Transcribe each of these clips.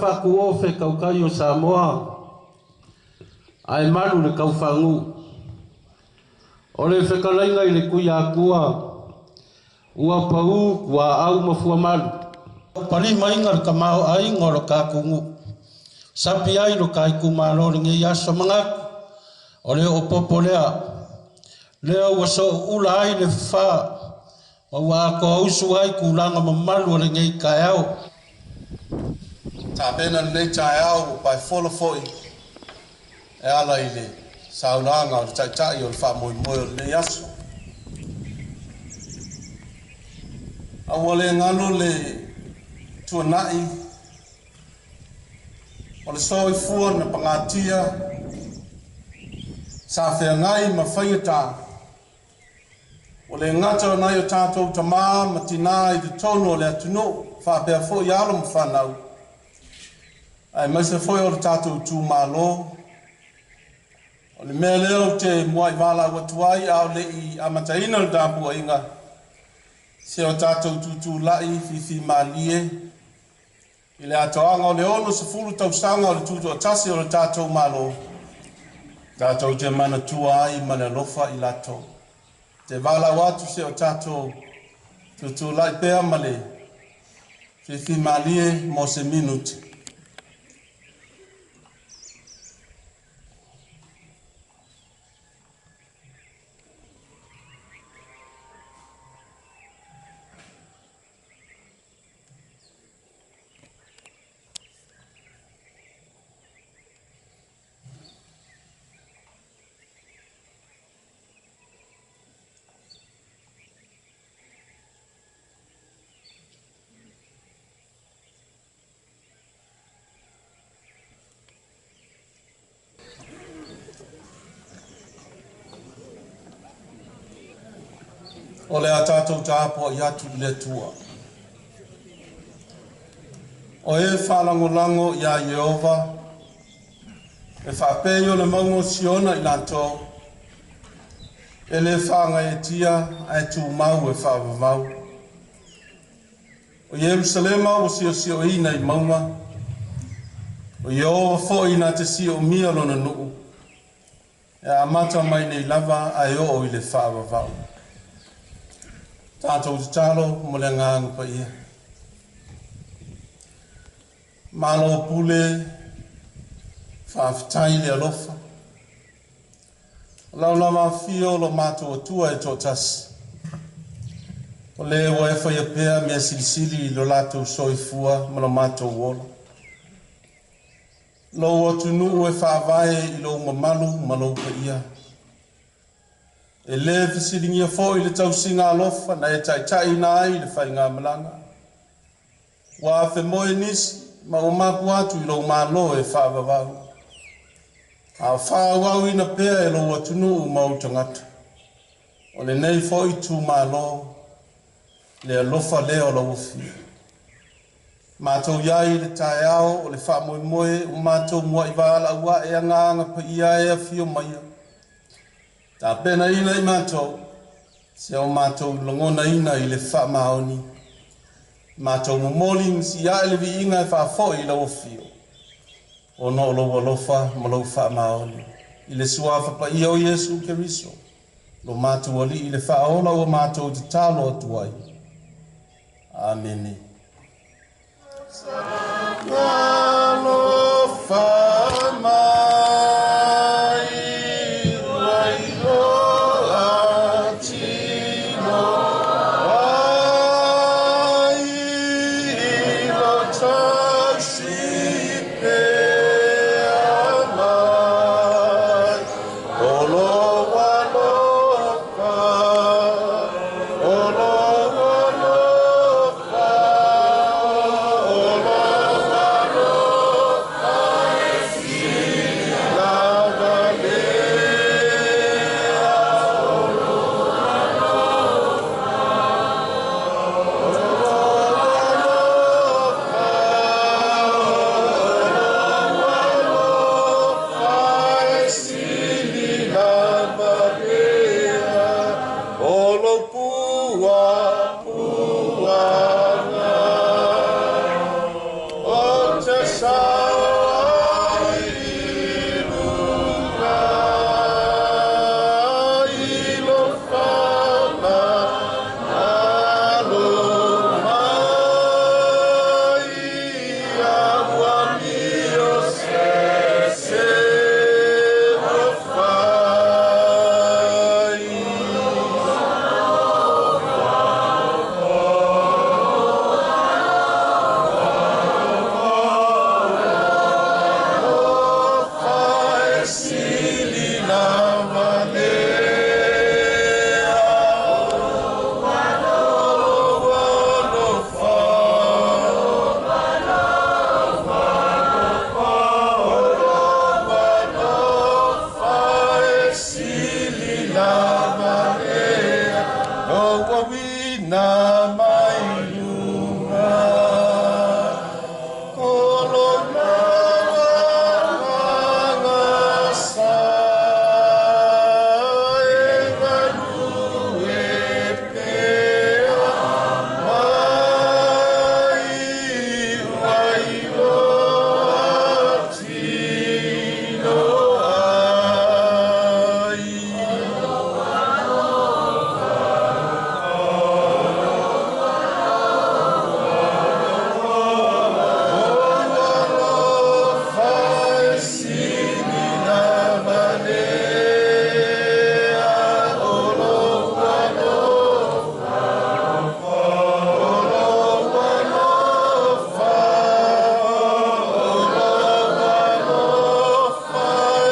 faatuo fetautai o Samoa, ae malu le taufagu. O le fetalaiga i le Tuiatua, ua pau tuaau ma fuamalu. Palimaina le tamaoaiga o le tatou nuu. Sapi ai lo ta itumalo lenei aso manatu. O le oopopo lea. Lea ua sooula ai le fafā, ma ua atoa usu ai tulaga mamalu o lenei taeao. Tapena lenei taeao ua paefola foi e ala i le saunoaga o le Taitai o le faamoemoe o lenei aso. A ua le galo le tuanai o le soifua na pagatia sa feagai ma faigata o le gata o nai o tatou tamā ma tinā i totonu o le atunuu faapea foi alo ma fanau aemaise foi o le tatou itumalo. O le mea lea ou te muai valaau atu ai a o le i amataina le tapuaiga, se o tatou tutulai fifimalie i le atoaga o le 60 tausaga o le tutoatasi o le tatou Malo, tatou te manatua ai ma le alofa i latou. Te valaau atu se o tatou tutulai pea ma le fifimalie mo se minute. O le a tatou tapuai atu i le Atua. O e faalagolago iā Ieova, e faapei o le mauga o Siona i latou, e le faagaeetia ae tumau e faavavau. O Ierusalema ua siosioina i mauga, o Ieova foi na te siomia lona nuu, e amata mai nei lava ae oo i le faavavau. Tatou tatalo mo le agaga paia. Malo pule, faafetai le alofa. O lau lava afio o lo matou Atua e toatasi. O le ua e faia pea mea silisili i lo latou soifua ma lo matou ola. Lou atunuu e faavae i lou mamalu ma lou paia. E le fesiligia foi le tausiga alofa na e taitaiina ai le faigamalaga. Ua afemoe nisi ma ua mapu atu i lou malo e faavavau. A o faaauauina pea e lou atunuu ma ou tagata. O lenei foi itumalo le alofa lea o lau afio. Matou iai i le taeao o le faamoemoe ua matou muai valaau ae agaga paia e afio maia. Tapenaina i matou, se o matou lagonaina i le faamaoni. Matou momoli ma siae le viiga e faafoi i lau afio, ona o lou alofa ma lou faamaoni. I le suafa paia o Iesu Keriso, lo matou Alii le Faaola ua matou tatalo atu ai. Amene. Alofa mai ua iloa tino ai i lo tausi pea mai. O lou alofa, o lou alofa, o lou alofa. Sina mai luga o lona agaga sa e galue pea ma iu ai loa tino ai. Alofa e sili lava lea o lou alofa, o lou alofa, o lou alofa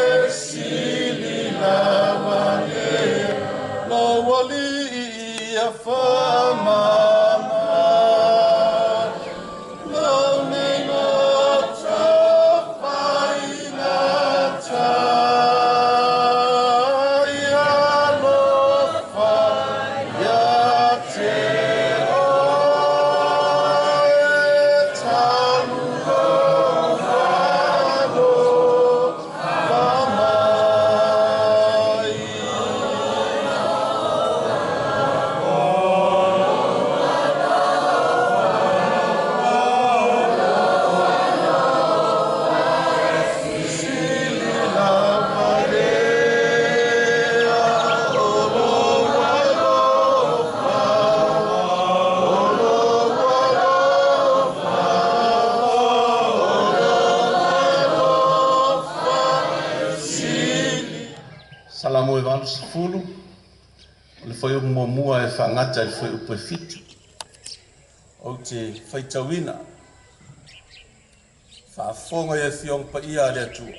e sili lava lea. Lou alii ia faamama lou nei loto faigata ia alofa ia te oe talu lou alofa mai. Sili lava lea o lou alofa, o lou alofa, o lou alofa sili. Salamo e 80, o le fuaiupu muamua e faagata i le fuaiupu e 7. Ou te faitauina, faafofoga i afioga paia a le Atua.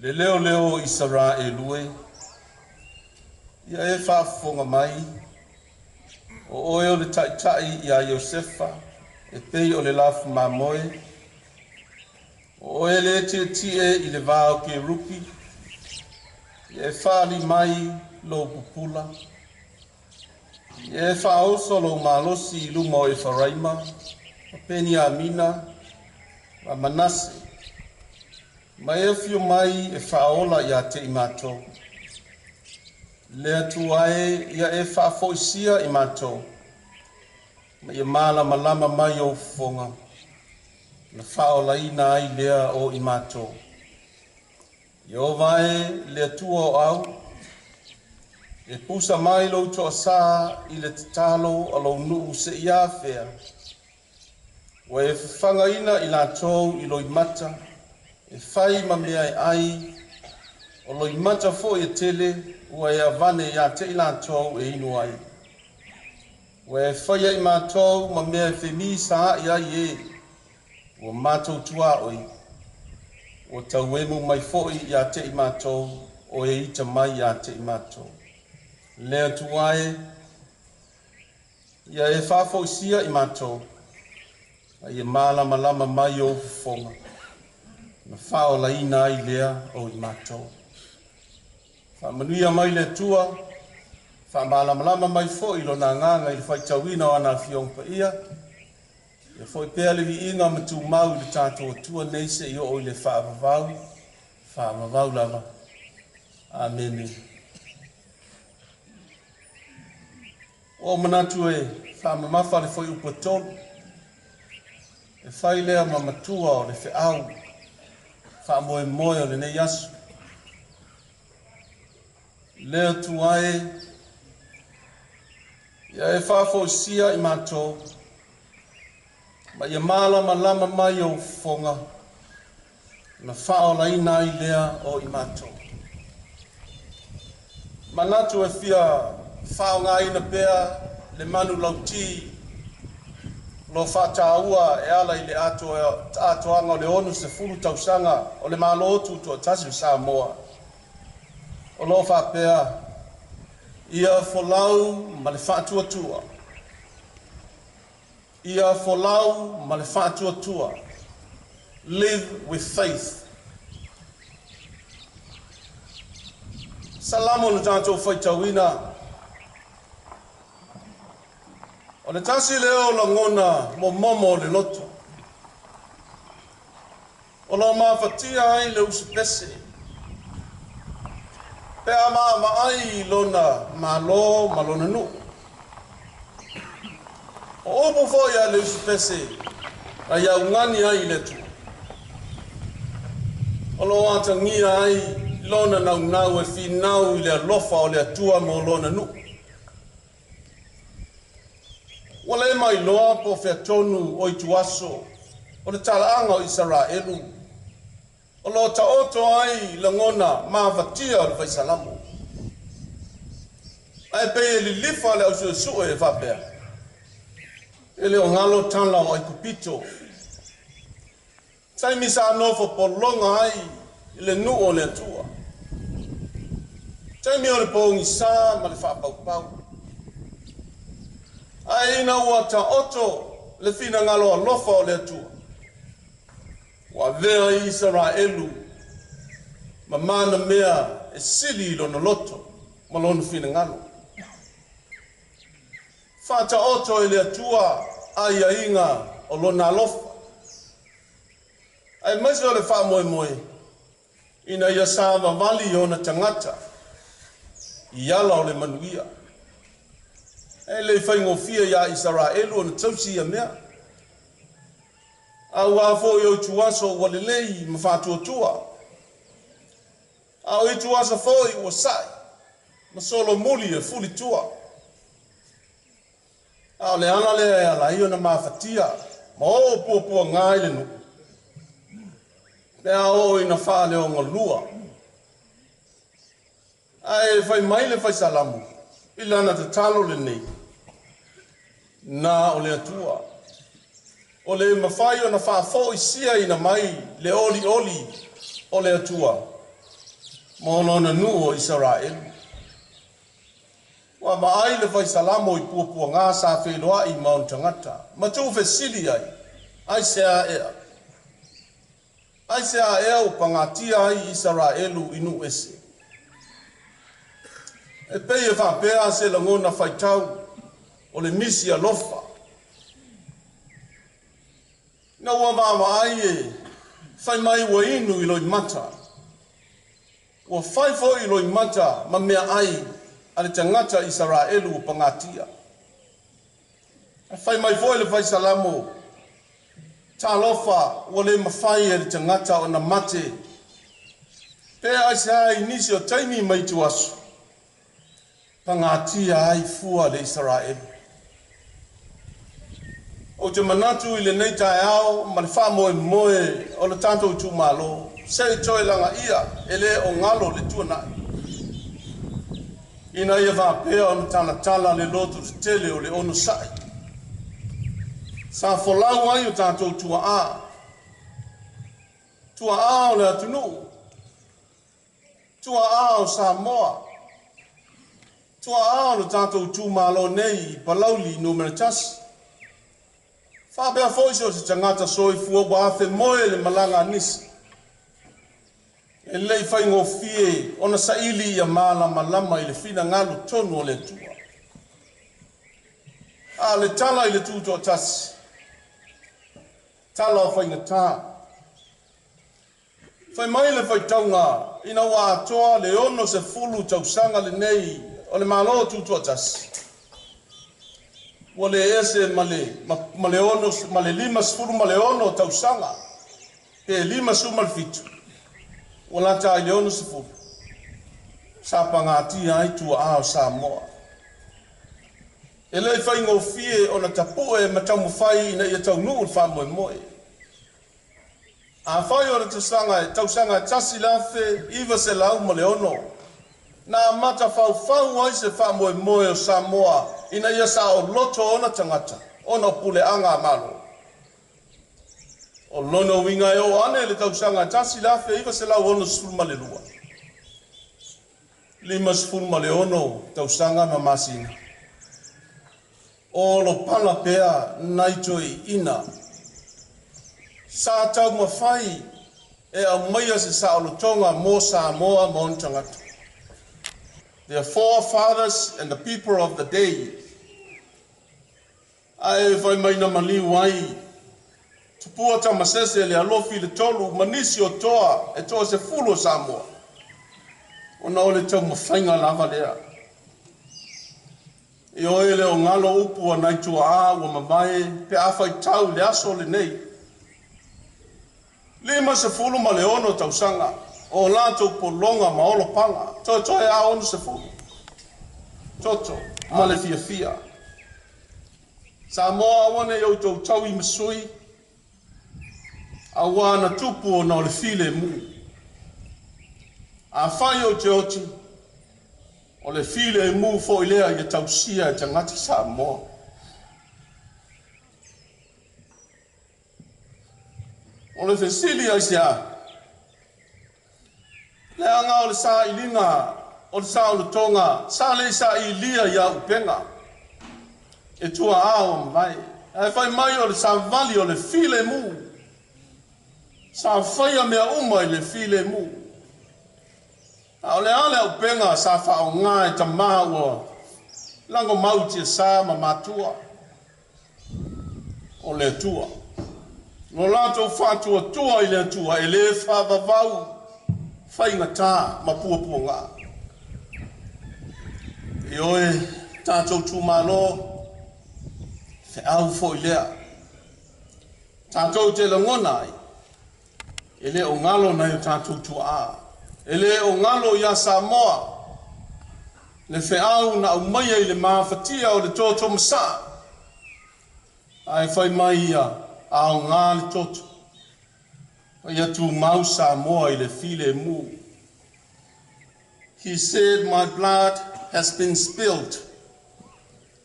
Le leo leo o Isaraelu e, ia e faafofoga mai, o oe o le taitai iā Iosefa, e pei o le lafu mamoe, o oe le tietie i le va o kerupi, ia e faali mai lou pupula, ia e faaoso lou malosi i luma o Efaraima, ma Peniamina, ma Manase, ma e afio mai e faaola ia te i matou. Le Atua e, ia e faafoisia i matou, ma ia malamalama mai ou fofoga, na faaolaina ai lea o i matou. Ieova e le Atua o au, e pusa mai lou toasā i le tatalo a lou nuu seia afea, ua e fafagaina i latou i loimata, e fai ma mea e ai, o loimata foi e tele, ua e avane ia te i latou e inu ai. Ua e faia i matou ma mea e femisaai ai e, ua matou tuaoi, ua tauemu mai foi ia te i matou, o e ita mai ia te i matou. Le Atua e, ia e faafoisia i matou, a ia malamalama mai ou fofoga, na faaolaina ai lea o i matou. Faamanuia mai le Atua, faamalamalama mai foi lona agaga i le faitauina o ana afioga paia, ia foi pea le viiga ma tumau i le tatou Atua nei seia oo i le faavavau, faavavau lava. Amene. Ua ou manatu e faamamafa le fuaiupu e 3, e fai lea ma matua o le feau faamoemoe o lenei aso. Le Atua e, ia e faafoisia i matou, ma ia malamalama mai ou fofoga, na faaolaina ai lea o i matou. Manatu e fia faaaogaina pea le manu lauti lo faataua e ala i le atoaga o le 60 tausaga o le Malo Tutoatasi o Samoa. O lo o faapea, ia folau ma le faatuatua. Ia folau ma le faatuatua. Live with faith. Salamo na tatou faitauina. O le tasi lea o lagona momomo o le loto. O lo o mafatia ai le usipese pe a vaavaai i lona Malo ma lona nuu. O upu foi a le usipese na ia augani ai i le Atua. O lo o atagia ai lona naunau e finau i le alofa o le Atua mo lona nuu. Ua le mailoa po o fea tonu o ituaso o le talaaga o Isaraelu o lo o taoto ai lagona mafatia o le faisalamo. Ae pei e lilifa le ausuesue e faapea, E le o galo tala o Aikupito, taimi sa nofo pologa ai i le nuu o le Atua, taimi o le pogisa ma le faapaupau. Ae ina ua taoto le finagalo alofa o le Atua, ua avea ai Isaraelu ma mana mea e sili i lona loto ma lona finagalo. Faataoto e le Atua aiaiga o Lona alofa, aemaise o le faamoemoe ina ia savavali ona tagata i ala o le manuia. E le i faigofie iā Isaraelu ona tausi ia mea. Auā foi o ituaso ua lelei ma faatuatua, a o ituaso foi ua sa'i ma solomuli e fulitua. A o le ala lea e ala ai ona mafatia ma oo puapuaga i le nuu, pe a oo ina faaleogalua. Ae fai mai le Faisalamo i lana tatalo lenei, Na o le Atua, o le mafai ona faafoisiaina mai le olioli o le Atua mo lona nuu o Isaraelu. Ua vaai le Faisalamo i puapuaga sa feiloai ma ona tagata, ma tuufesili ai, Aisea ea? Aisea ea ua pagatia ai Isaraelu i nuu ese? E pei e faapea se lagona faitau o le misi alofa. Ina ua vaavaai e fai mai ua inu i loimata, ua fai foi loimata ma meaai a le tagata Isaraelu ua pagatia. Ae fai mai foi le Faisalamo, Talofa, ua le mafai e le tagata ona mate, pe aisea i nisi o taimi ma ituaso, pagatia ai fua le Isaraelu. Ou te manatu i lenei taeao ma le faamoemoe o le tatou itumalo, se i toe lagaia e le o galo le tuanai, ina ia faapea ona talatala le loto tetele o le onosai. Sa folau ai o tatou tuaa, tuaa o le atunuu, tuaa o Samoa, tuaa o le tatou itumalo nei i Palauli Nu.1. Faapea foi so o se tagata soifua ua afemoe le malaga a nisi. E le i faigofie ona saili ia malamalama i le finagalo tonu o le Atua. A o le tala i le tutoatasi, tala o faigata. Fai mai le faitauga ina ua atoa le 60 tausaga lenei o le Malo Tutoatasi, ua le ese ma le ma le ono ma le 56 tausaga pe 57 ua lata ai le 60 sa pagatia ai tuaa o Samoa. E le i faigofie ona tapue ma taumafai ina ia taunuu le faamoemoe. Afai o le tausaga 1906 na amata faufau ai se faamoemoe o Samoa ina ia saoloto ona tagata ona o puleaga a Malo. O lona uiga e oo ane le tausaga 1962, 56 tausaga ma masina, o olopala pea nai toeaiina sa taumafai e aumaia se saolotoga mo Samoa ma ona tagata. Their forefathers and the people of the day. Ae fai mai na maliu ai Tupua Tamasese le alofi le tolu ma nisi o toa e toa 10 o Samoa. Ona o le taumafaiga lava lea. E oe le o galo upu a nai tuaa ua mavae pe a faitau le aso lenei. 56 tausaga o latou pologa ma olopala, toetoe a 60. Toto ma le fiafia. Samoa aua nei outou taui ma sui, auā na tupu ona o le filemu. Afai ou te oti, o le filemu foi lea ia tausia e tagata Samoa. O le fesili aisea? Leaga o le sailiga o le saolotoga sa le sailia ia upega e tuaā ua mavae. Ae fai mai o le savali o le filemu. Sa faia mea uma i le filemu. A o le a le auupega sa faaaoga e tamā ua lagomau i tiasa ma matua? O le Atua. Lo latou faatuatua i le Atua e le faavavau faigata ma puapuaga. Ioe, tatou itumalo, feau foi lea. Tatou te lagona ai, e le o galo nai o tatou tuaa. E le o galo ia Samoa le feau na aumaia i le mafatia o le toto masaa. Ae fai mai ia aoga le toto. Ia tumau Samoa i le filemu. He said, "My blood has been spilled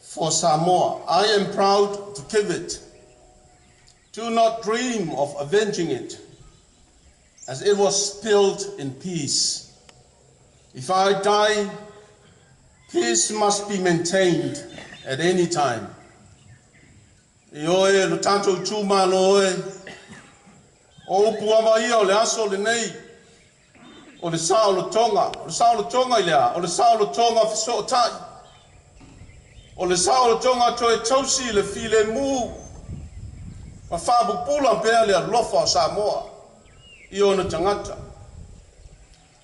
for Samoa. I am proud to give it. Do not dream of avenging it, as it was spilled in peace. If I die, peace must be maintained at any time." Ioe, lo tatou itumalo e, o upu ava ia o le aso lenei, o le saolotoga, o le saolotoga i lea, o le saolotoga fesootai, o le saolotoga toe tausi le filemu, ma faapupula pea le alofa o Samoa i ona tagata.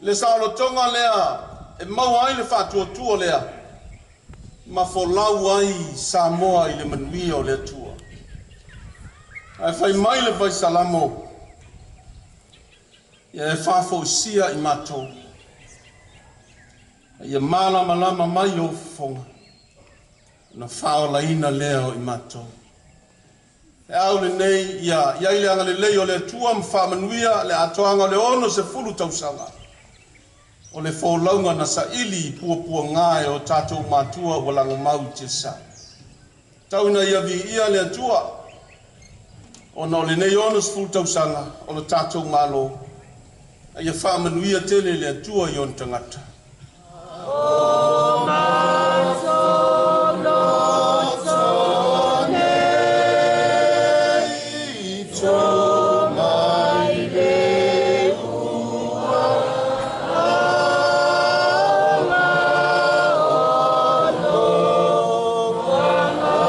Le saolotoga lea e maua ai le faatuatua lea, ma folau ai Samoa i le manuia o le Atua. Ae fai mai le fai Salamo, ia e faafoisia i matou. Ia malamalama mai ou fofoga, na faaolaina lea o i matou. Feau lenei ia i ai le agalelei o le Atua ma faamanuia le atoaga o le 60 tausaga. O le folauga na saili i puapuaga e o tatou matua ua lagomau i tiasa. Tau ina ia viia le Atua, ona o lenei 60 tausaga o le tatou Malo, a ia faamanuia tele le Atua i ona tagata. O matoloto nei to mai le ua ala o lou agaga.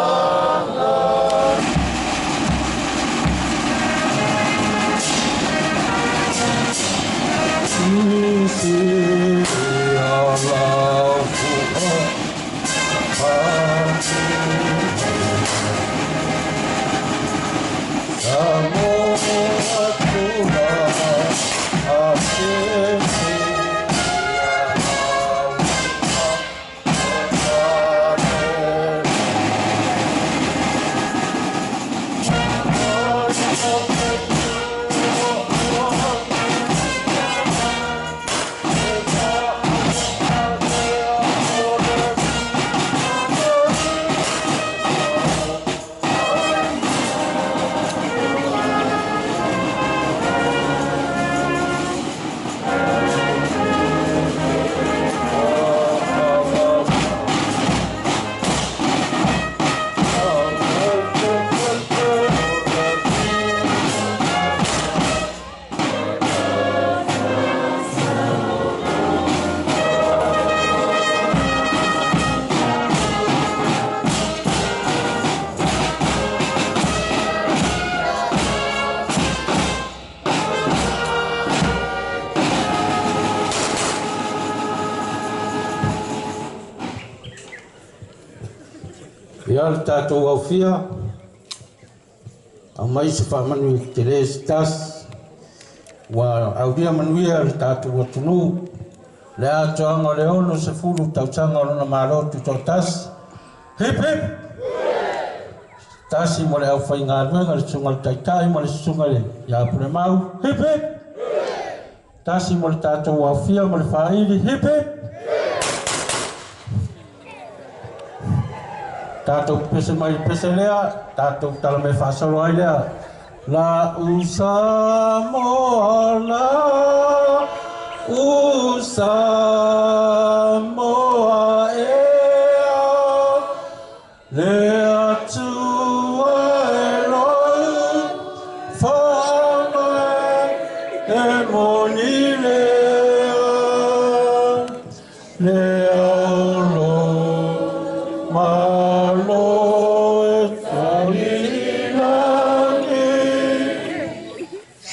Sisi ala. Ia le tatou aufia, aumai se faamanuia tetele se tasi, ua aulia manuia le tatou atunuu, le atoaga o le 60 tausaga o lona Malo Tutoatasi. Hip hip! Tasi mo le aufaigaluega, le susuga i le Taitai ma le susuga ia Pulemau. Hip hip! Tasi mo le tatou aufia ma le faaili. Hip hip! Tatou pese mai le pese lea, tatou tala me faasolo ai lea. La Usamoa, la Usamoa ea, le Atua e lou faavae e moni lea, le aolo malo e talilagi,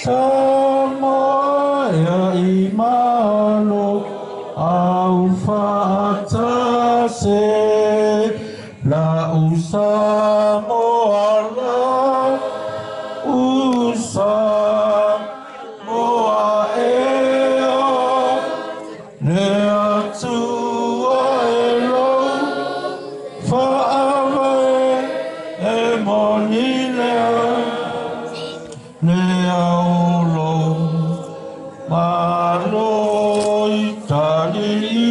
Samoa ea i malo au faatasi, la Usamoa, la Usamoa ea, le Atua e lou faavae e moni lea, le aolo malo i talilagi,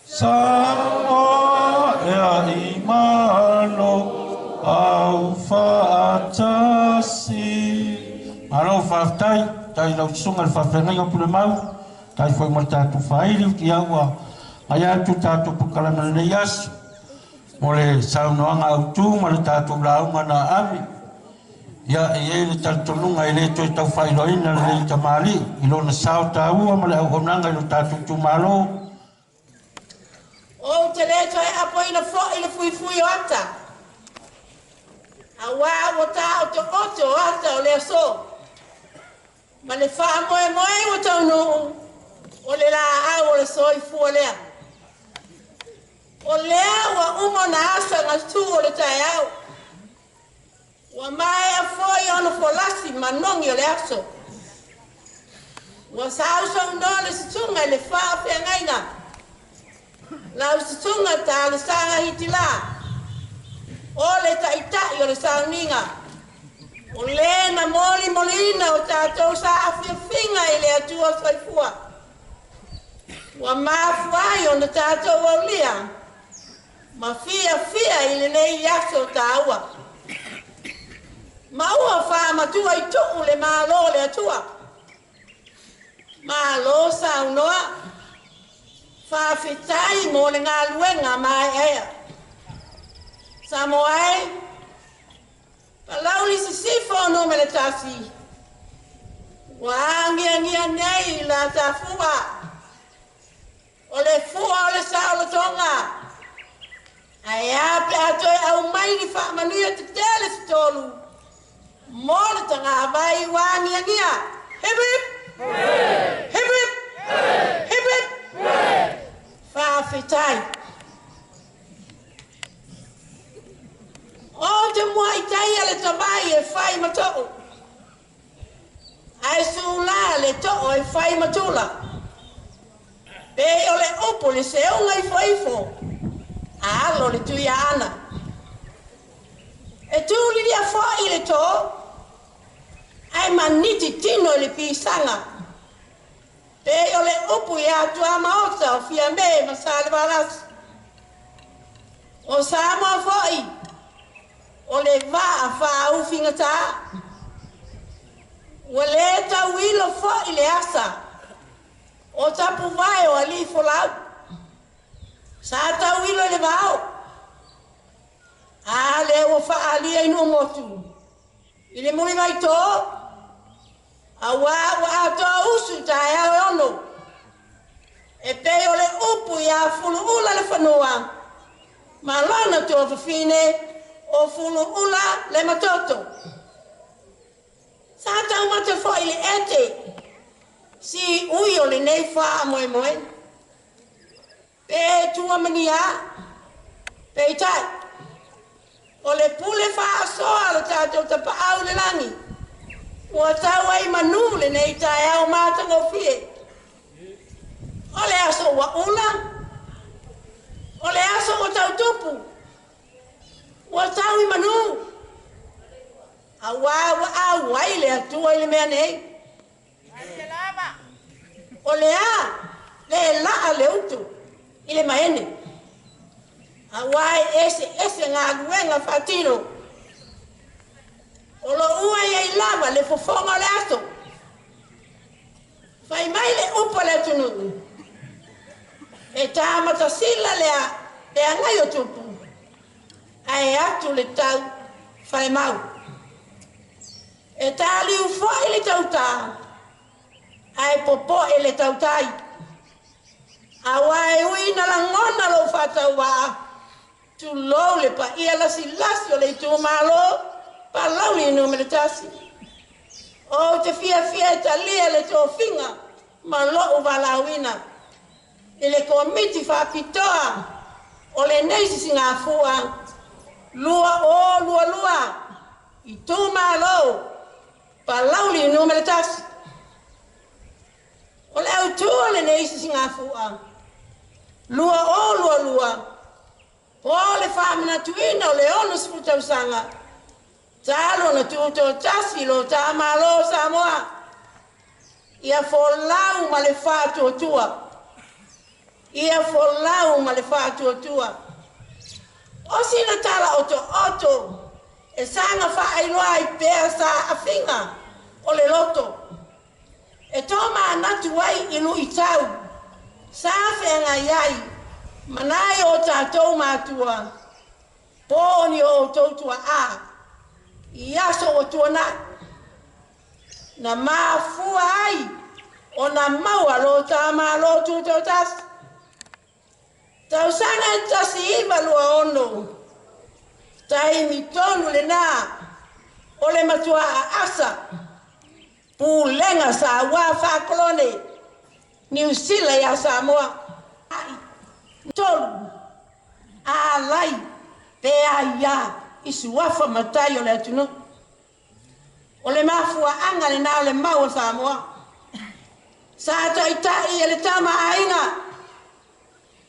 Samoa ea i malo au faatasi. Malo faafetai, tai lau susuga le faafeagaiga Pulemau, tai foi ma le tatou faaili, ia ua aia atu tatou polokalame lenei aso, mo le saunoaga autu ma le tatou lauga na aami. Ia e i ai le talitonuga e le toe taufailoaina lenei tamalii i lona sao taua ma le auaunaga i lo tatou itumalo. Ou te le toe apoina fo'i le fuifui o ata. Auā ua taotooto ata o le aso. Ma le faamoemoe ua taunuu, o le laau o le soifua lea. O lea ua uma ona asa gatū o le taeao. Ua maea foi ona folasi manogi o le aso. Ua sausaunoa le susuga i le faafeagaiga. Lau susuga Talosaga Hitila. O le taitai o le sauniga. O le na molimoliina o tatou saafiafiga i le Atua soifua. Ua mafua ai ona tatou aulia ma fiafia i lenei aso taua. Ma ua faamatua i tuu le malo o le Atua. Malo saunoa, faafetai mo le galuega maeaea. Samoa e, Palauli Sisifo 1, ua agiagia nei la tafua, o le fua o le saolotoga, ae a pe a toe aumai ni faamanuia tetele se tolu, mo le tagavai ua agiagia. Hip hip! Hip hip! Hip hip! Faafetai. O te muaitai a le tavai e fai ma to'o. Ae sulā le to'o e fai ma tula. Pe o le upu le seuga ifoifo, a alo le Tuiaana. E tūlilia fo'i le tō, ae maniti tino i le pisaga. Pe o le upu i Atuamaota o Fiame ma Salevalasi. O Samoa fo'i, o le vaa faaufigatā. Ua le tauilo fo'i le asa, o tapuvae o alii folau. Sa tauilo i le vao. A lea ua faaalia i Nuumotu. I le mulivaitō, auā ua atoa usu taeao e 6. E pei o le upu iā Fuluula le fanua, ma lona tuafafine o Fuluula le matoto. Sa taumate fo'i le ete, siui o lenei faamoemoe. Pe tua ma ni a, Peitai, o le pule faasoa lo tatou tapaau i le lagi, ua tau ai manu lenei taeao matagofie. O le aso ua ula, o le aso ua tautupu, ua tau i manu, auā ua auai le Atua i le mea nei. O le a le laa le utu i le maene, auā e eseese galuega faatino. O loo ua iai lava le fofoga o le aso. Fai mai le upu a le atunuu, e tāmatasila le agai o tupu, ae atu le tau falemau. E tāliu foi le tautā, ae popoe le tautai. Auā e ui ina lagona lou faatauvaa, tulou le paia lasilasi o le itumalo Palauli Nu.1. Ou te fiafia e talia le tofiga ma lou valaauina i le Komiti Faapitoa o lenei Sisigafua 2022 itumalo Palauli Nu.1. O le autū o lenei Sisigafua 2022 po le faamanatuina o le 60 tausaga talu ona tutoatasi lo ta Malo o Samoa, ia folau ma le faatuatua, ia folau ma le faatuatua. O sina tala otooto e saga faailoa ai pea saafiga o le loto, e tomanatu ai i luitau sa feagai ai ma nai o tatou matua, po o ni o outou tuaa i aso ua tuanai, na mafua ai ona maua lo ta Malo tutoatasi. Tausaga e 1926, taimi tonu lenā o le matua aasa pulega sauā faakolone Niu Sila iā Samoa. Tolu alai pe aiā i suafa matai o le atunuu. O le mafuaaga lenā o le mau a Samoa sa taitai e le tama aiga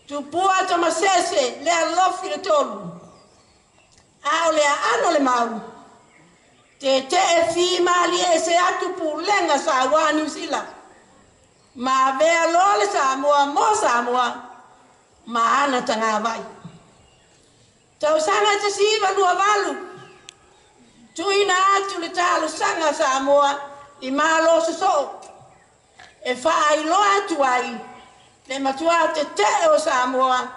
Tupua Tamasese le alofi le tolu, a o le aano le mau tetee fimalie ese atu pulega sauā Niu Sila ma avea loa le Samoa mo Samoa ma ana tagavai. Tausaga 1928, tuuina atu le talosaga a Samoa i Malo sosoo e faailoa atu ai le matua tetee o Samoa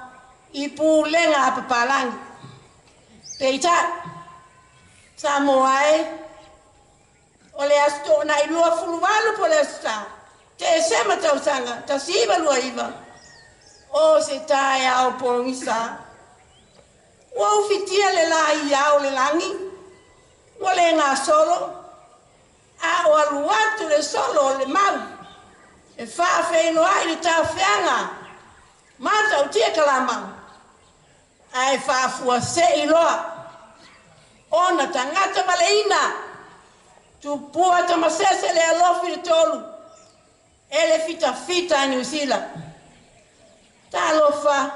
i pulega a papalagi. Peitai, Samoa e, o le aso toonai 28 po o le aso Sa, Tesema tausaga 1929, o se taeao pogisa, ua ufitia le lai ao le lagi, ua le gasolo, a o alu atu le solo o le mau, e faafeiloai le tafeaga matautia kalama, ae faafuasei loa ona tagata valeina Tupua Tamasese le alofi le tolu e le fitafita a Niu Sila. Talofa,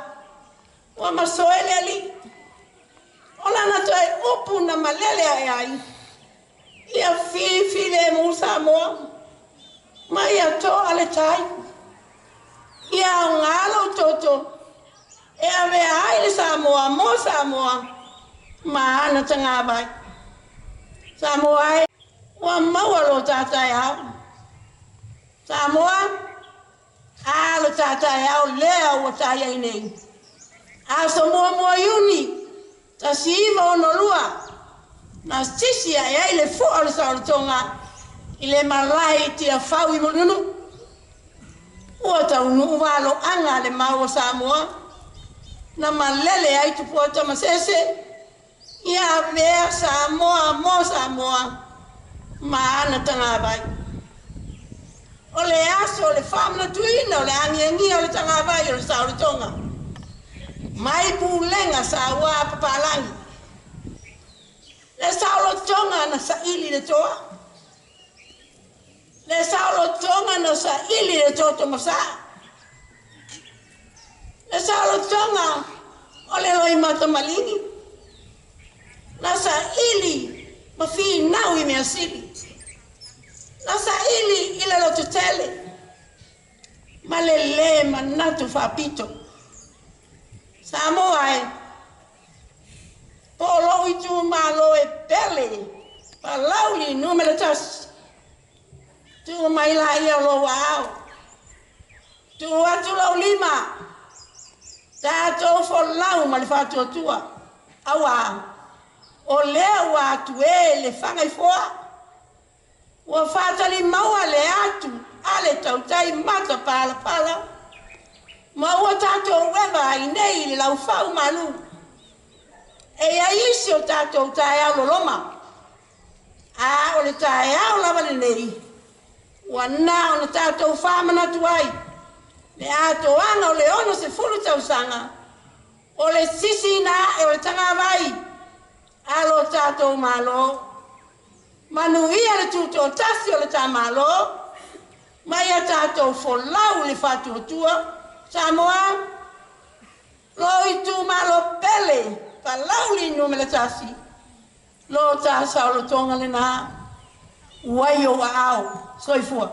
ua masoe le alii, o lana toe upu na malele ae ai, ia filifilemu Samoa, ma ia toa le tai. Ia aoga lou toto e avea ai le Samoa mo Samoa ma ana tagavai. Samoa e, ua maua lo ta taeao. Samoa, a lo ta taeao lea ua tai ai nei. Aso muamua Iuni 1962, na sisi ae ai le fua o le saolotoga i le malae i Tiafau i Mulinuu. Ua taunuu valoaga le mau o Samoa, na malele ai Tupua Tamasese, ia avea Samoa mo Samoa ma ana tagavai. O le aso o le faamanatuina o le agiagia o le tagavai o le saolotoga. Mai pulega sa ua papalagi. Le saolotoga na saili le toa. Le saolotoga na saili le toto masaa. Le saolotoga o le loimata maligi. Na saili ma finau i measili. Na saili i le lototele. Ma le lē manatu faapito. Samoa e. Po o lou itumalo e pele. Palauli 1. Tuu mai laia o lou aao. Tuu atu lou lima. Tatou folau ma le faatuatua. Auā o lea ua atu e le fagaifoa. Ua faatalimaua le atu a le tautai mata palapala. Ma ua tatou eva ai nei i le laufau malu. E iai isi o tatou taeao loloma. A o le taeao lava lenei. Ua na ona tatou faamanatu ai. Le atoaga o le 60 tausaga. O le sisiina ae o le tagavai. A lo tatou Malo. Manuia le tutoatasi o le ta Malo. Ma ia tatou folau le faatuatua. Samoa, lou itumalo pele, Palauli 1, lo ta saolotoga lenā, ua i ou aao, soifua.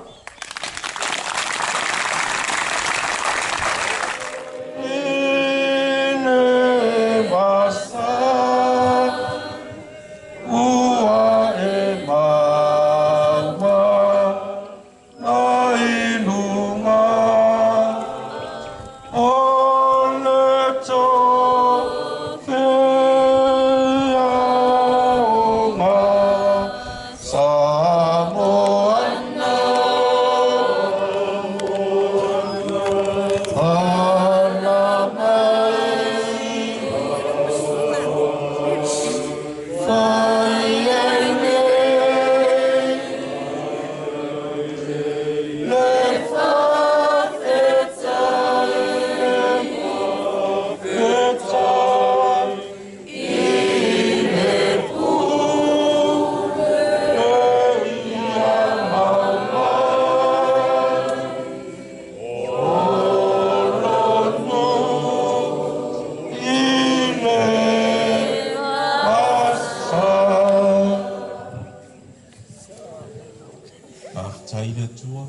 Faafetai le Atua,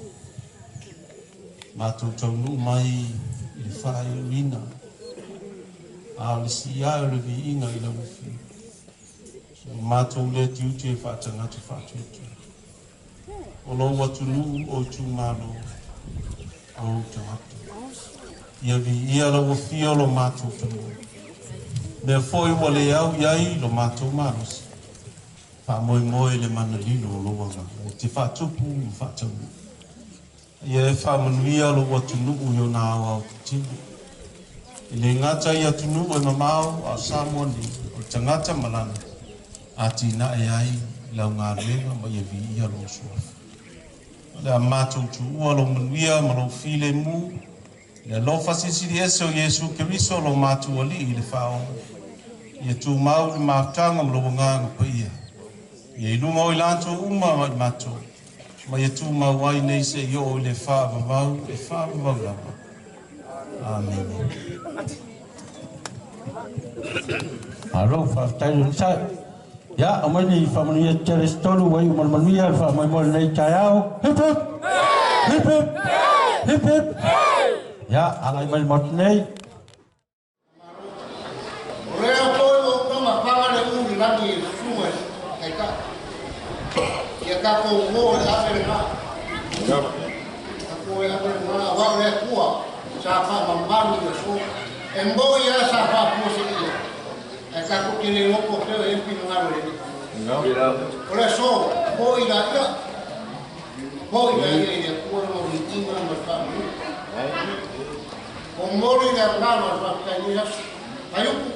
matou taunuu mai i le faaiuina, a o le siia o le viiga i lau afioga. Ua matou le tiute e faatagata faatuatua. O lou atunuu o itumalo o ou tagata. Ia viia lau afio lo matou fanua. Mea foi ua le au i ai lo matou malosi. Faamoemoe le mana lilo o lou agaga e te faatupu ma faataunuu. Ia e faamanuia lou atunuu i ona aoao tetele. E le gata i atunuu e mamao a o Samoa nei, o le tagata ma lana atinae ai lau galuega ma ia viia lou suafa. O le a matou tuua lou manuia ma lou filemu, le alofa silisili ese o Iesu Keriso lo matou Alii i le faaola. Ia tumau le mafutaga ma lou agaga paia. Ia i luga o i latou uma ma i matou. Ma ia tumau ai nei seia oo i le faavavau e faavavau lava. Amene. Malo, faafetai le onosai. Ia, aumai ni faamanuia tetele se tolu ua iu ma le manuia le faamoemoe i lenei taeao. Hip hip! Hip hip! Hip hip! Ia, agai mai le Maota nei. O lea foi ua ou taumafaga le ū i lagi i le susuga i le Taitai. Ia tatou uō i le ave lenā. Tatou o i le ave lenā, auā o le Atua sa faamamalu i aso. E moi lava sa faafuaseia, ae tatou te le iloa po o fea o i ai le finagalo o le Alii. O le aso, foi laia, foi laia i le Atua lona viiga ma le faamanu. Momoli le agaga o le faafetai i lenei aso. Faiupu,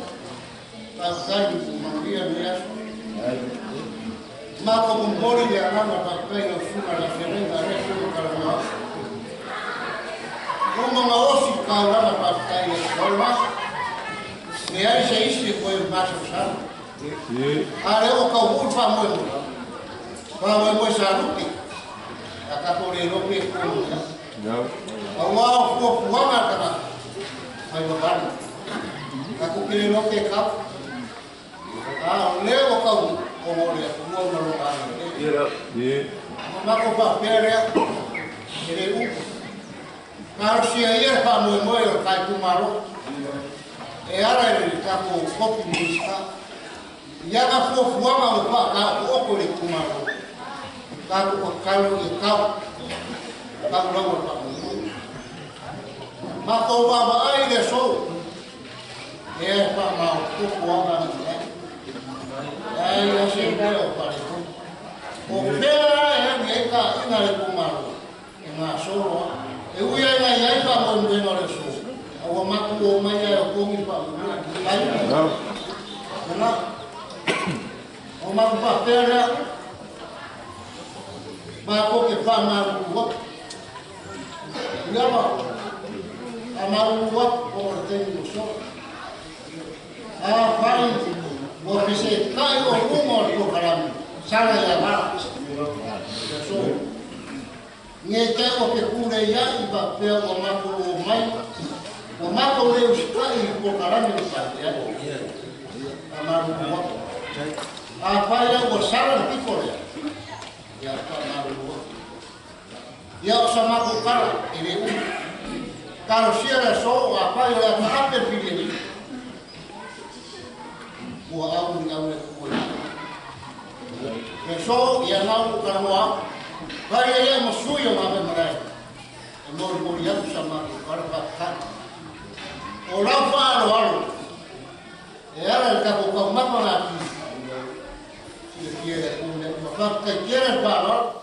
faafetai i manuia lenei aso. Matou momoli le agaga o le faafetai i lau susuga i le Feagaiga a le Susuga Talamaosi. Uma gaosi le taulaga faafetai i le Aso. Leai se isi e koe masalosalo. A lea ua taunuu le faamoemoe, faamoemoe sa lupe, a tatou le iloa pe fua ma le a. Aua o fuafuaga a le tagata, fai vavale. Tatou te le iloa pe tau. A o lea ua taunuu, ona o le Atua ma Lona agalelei. Ona matou faapea lea, e le umi. Talosia ia le faamoemoe o le ta itumalo e ala i le tatou tofi Minisita i ana fuafuaga ua faataotooto i le itumalo. Tatou tatalo ia tau, tau lava le faamoemoe. Matou vaavaai i le aso lea e faamaopoopo ana i ai. Leai lava se mea o faaletonu. O fea la e alu i ai taaiga a le itumalo? E gasolo lava. E ui lava ina i ai faamoemoega o le aso, a ua matou omai lava e otogi le faamoemoe. Lena. Ona matou faapea lea, matou te faamalulu atu. Tuiama, faamalulu atu ona o le taimi ua sola. Afai ua fesetai o luga o le polokalame, sala ia vala. Le aso. Ne i te i ua fepuleiai faapea ua matou omai, ua matou le usitai i le polokalame ua faapea ai. Faamalulu atu. Afai la ua sala le pito lea, ia faamalulu atu. Ia o sa matou tala, e le umi. Talosia le aso, afai o le a taape le filemu, ua au i au le Atua i Le aso, ia na ua talanoa atu. Fai ai ia ma sui o Gafaimalae, e molimoli atu sa matou tala faafetai. O lau faaaloalo, e ala i le tatou taumafa na atili, silafia e le Atua mea uma. Faafetai tele le faaaloalo.